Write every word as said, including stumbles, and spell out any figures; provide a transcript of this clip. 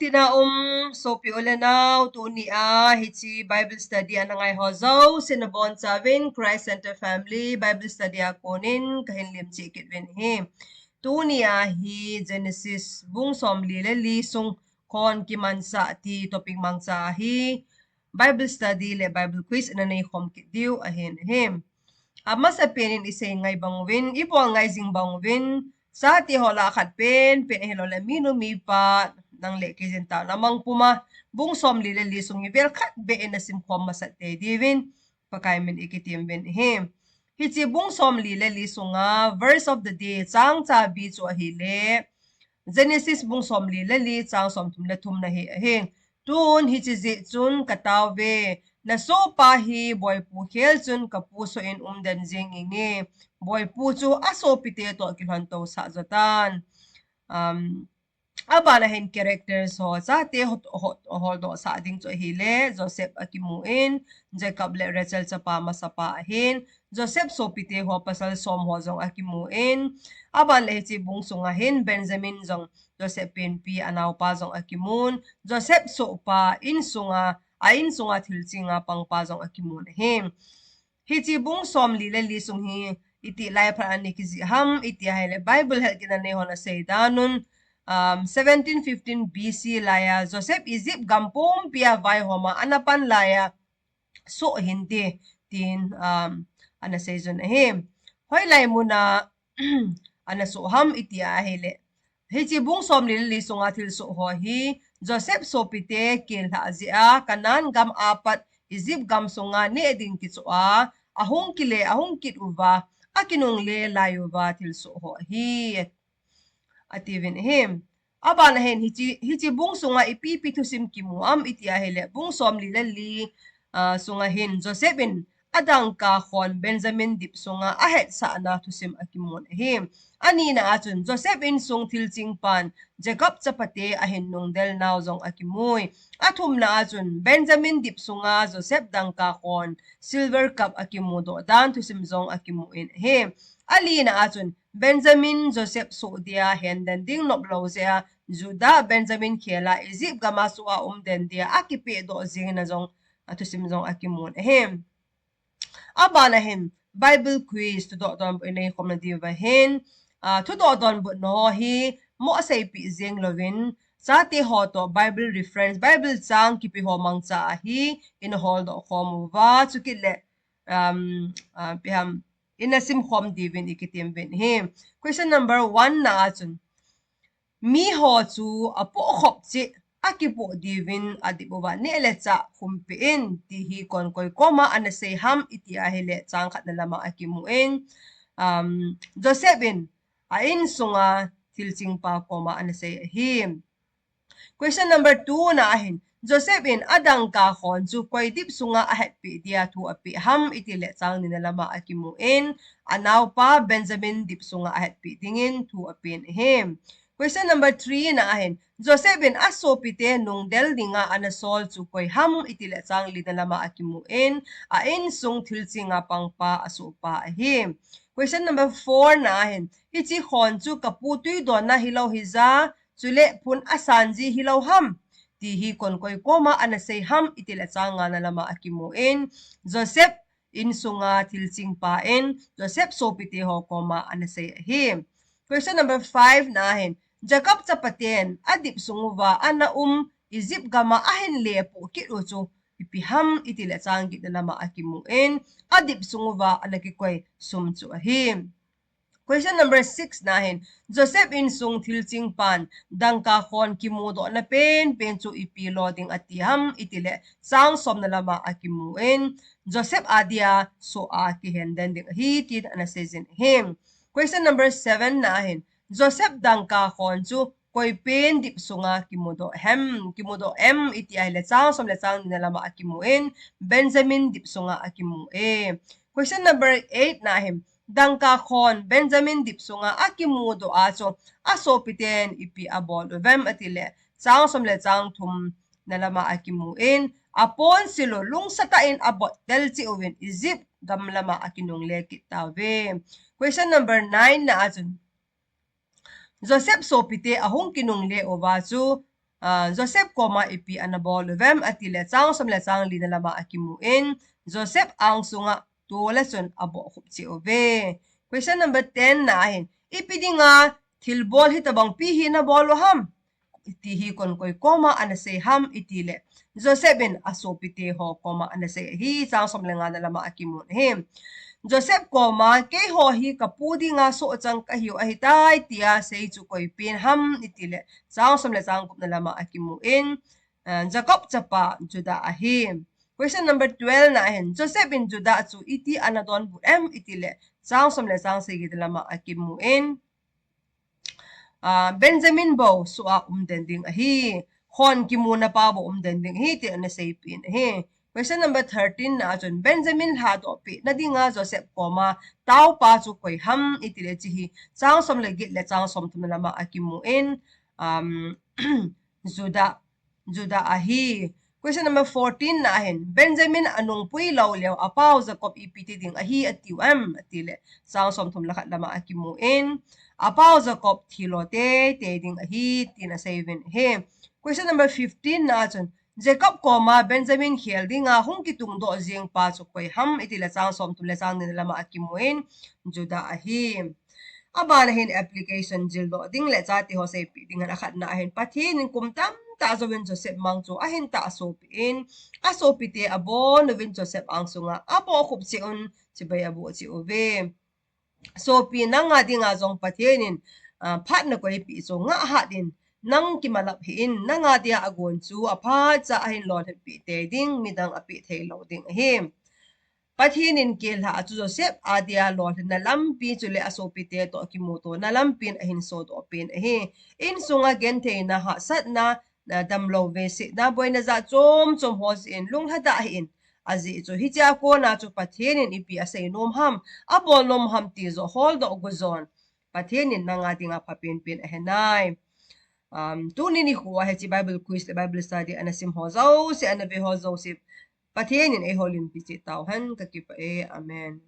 Tina um, sopi u le nau, tuni a hiche Bible study ana ngai ho jouse nabonchauvin Christ Center Family Bible Study a konin kahin lemcheh kit uvin ahi. Tuni a hi Genesis bung somli le li sung khon kimansah ti topic mangcha a hi Bible study le Bible quiz ana neikhom kit diu ahin ahi. Amasapen in isei ngai bang uvin, ibol ngai jing bang uvin, chate ho lah a khat penpen ahilouleh minu mipa nang le kei jin taona mang puma bung somli le li sung hi vel khat beh in nasimkhom masat tei diuvin Pakai min in kitem uvin ahi. Hiche bung somli le li sunga verse of the day, chang chabi chu ahile Genesis bung somli le li, chang somthum le thum na hi ahi. Tun hiche jeh chun katao uve, nasohpa hi boipu khel chun kapusoh in umden jeng inge, boipu chu asopite toh kilhontousah jotan. Um, abana hin characters ho, chate ho, ho, holdohsah ding chu ahile Joseph akimun, Jacob le Rachel chapa masapa ahin, Joseph sopite ho pasal som ho jong akimun. Aban le hiche bung sunga hin Benjamin jong Joseph penpi anaopa jong akimun. Joseph sohpa insunga, a insunga thilchinga pangpa jong akimun ahi. Hiche bung somli le li sung hi itih lai phat a ana kijih ham iti ahile Bible helkitna nei hon asei dan un, um, seventeen fifteen B C laiya Joseph Egypt gam pumpia vaihoma ana pan laiya soh hinte, tin, um, ana seijun ahi. Hoilai muna ana soh ham iti ahile, hiche bung somli le li sunga thilsoh ho hi Joseph sopite kel lhah jeh a Canaan gam apat Egypt gam sunga neh ding kichoh a, ahung kile, ahung kit uva, akinungle lai uva thilsoh ho ahi, atiuvin ahi. Abana hin hiche, hiche bung sunga ipi ipi thusim kimu ham iti ahile, bung somli le li, ah, sunga hin Joseph in adangka khon Benjamin dip sunga ahetsahna thusim akimun ahi. Anina a chun Joseph insung thilching pan Jacob chapate ahin nungdel nau jong akimui. Athumna a chun Benjamin dip sunga Joseph dangka khon silver cup akimudoh dan thusim jong akimun ahi. Alina a chun Benjamin Joseph soh dia henden ding noplou jeh a Judah Benjamin khela Egypt gama soh a umden dia akipehdoh jingna jong, athusim jong akimun ahi. Abana hin Bible quiz thudoh donbut inei khomna diuva hin, ah, thudoh donbutna ho hi mo aseipeh jeng louvin, chate ho toh Bible reference, Bible chang kipe ho mangcha a hi ina holdoh khom uva, chukit le, um, ah, ipi ham, ina simkhom diuvin ikitem uvin ahi. Question number one na a chun, miho chu apohkhop cheh akipoh diuvin adip uva neh le chah khumpeh in ti hi koin koi koma ana sei ham iti ahile chang khatna lama akimun, um, Joseph in a insunga thilchingpa koma ana sei ahi. Question number two na a hin, Joseph in adangka khon chu koi dip sunga ahetpeh dia thu apeh ham iti le chang nina lama akimun, anaopa Benjamin dip sunga ahetpeh dingin thu apen ahi. Question number three na a hin, Joseph in asopite nungdel dinga ana sol chu koi ham iti le chang lina lama akimun, a insung thilchinga pangpa asohpa ahi. Question number four na a hin, hiche khon chu kapu tui donna hilou hija, chule phun asan ji hilou ham ti hi koin koi koma ana sei ham iti le chang ngana lama akimun, Joseph insunga thilchingpa in Joseph sopite ho koma ana sei ahi. Question number five na a hin, Jacob chapaten adip sung uva ana um Egypt gama ahin lepoh kit u chu ipi ham iti le chang getna lama akimun, adip sung uva ana kikoi sum chu ahi. Question number six na a hin, Joseph insung thilching pan dangka khon kimudohna penpen chu ipi lo ding ati ham iti le chang somna lama akimun, Joseph adia soh a kihen den ding ahi tin ana seijin ahi. Question number seven na a hin, Joseph dangka khon chu koi pen dip sunga kimudoh hem, kimudoh em iti ahile chang som le chang nina lama akimun, Benjamin dip sunga akimun. Question number eight na a hin, dangka khon Benjamin dip sunga akimudoh a chu asopiten ipi abol uvem ati le chang som le chang thum na lama akimun, aponsil u lungsa tah in abot tel cheh uvin Egypt gam lama akinungle kit tauve. Question number nine na a chun, Joseph sopite ahung kinungle uva chu Joseph koma ipi ana bol uvem ati le chang som le chang li na lama akimu in, Joseph angsunga tule chun abohkhup cheh uve. Question number ten na ahin, ipi dinga thilbol hitabang pi hi nabol u ham? Ti hi konkoi koma ana sei ham iti le, Joseph in asopite ho koma ana sei ahi, chang som le nga na lama akimu ahi. Joseph koma, keiho hi kapu dinga sohchang kahiu ahitai, tia sei chu koi pen ham iti le, chang som le chang gup na lama akimu in, Jacob chapa Judah ahi. Question number twelve na ahin, Joseph in Judah chu iti ana donbut em iti le, chang som le chang sagi na lama akimu in, Benjamin bou soh a um den ding ahi. Hon kimuna pa bou um den ding ahi, ti ana sei pen ahi. Question number thirteen na achun, Benjamin lhadoh peh na dinga Joseph koma taopa chu koi ham iti le, chi hi chang som le get le chang som thum na lama akimu in, Judah, Judah ahi. Question number fourteen na ahin, Benjamin anungpui lou leu apau Jacob ipi ti ding ahi atiu em ati le, chang som thum le khat lama akimu in, apau Jacob thilo teitei ding ahi, tin asei uvin ahi. Question number fifteen na achun, Jacob koma Benjamin khel dinga hung kitungdoh jeng pa chu koi ham iti le, chang som thum le chang ni na lama akimu in, Judah ahi. Abana hin application jildoh ding le chate ho seipeh ding ahin, akhatna ahin, Pathen in kum tamtah jouvin Joseph mang chu ahin tahsopi in, asopite abon uvin Joseph angsunga abohkhup cheh un, chibai aboh cheh uve. Sopi, nanga dinga jong Pathen in phat nakoipeh chu ngah hat in, nang kimalap hih in, nanga dia agon chu aphatcha ahin lolhinpeh tei ding, midang apeh theilou ding ahi. Pathen in kelha a chu Joseph adia lolhinna lampi chule asopite toh kimutona lampi in ahin sodoh pen ahi. Insunga gentheina, hahsatna, damlou vesetna, boina jat chom chom ho jeh in lunglhadah hih in, ajeh chu hichea kona chu Pathen in ipi aseinom ham, abolnom ham ti joh holdoh gu jon, Pathen in nanga dinga phapen pen ahenai. Tuni nikho a hiche Bible quiz le Bible study ana sim ho jouse, ana ve ho jouse, Pathen in eiho limpi cheh tauhen, kakipah e. Amen.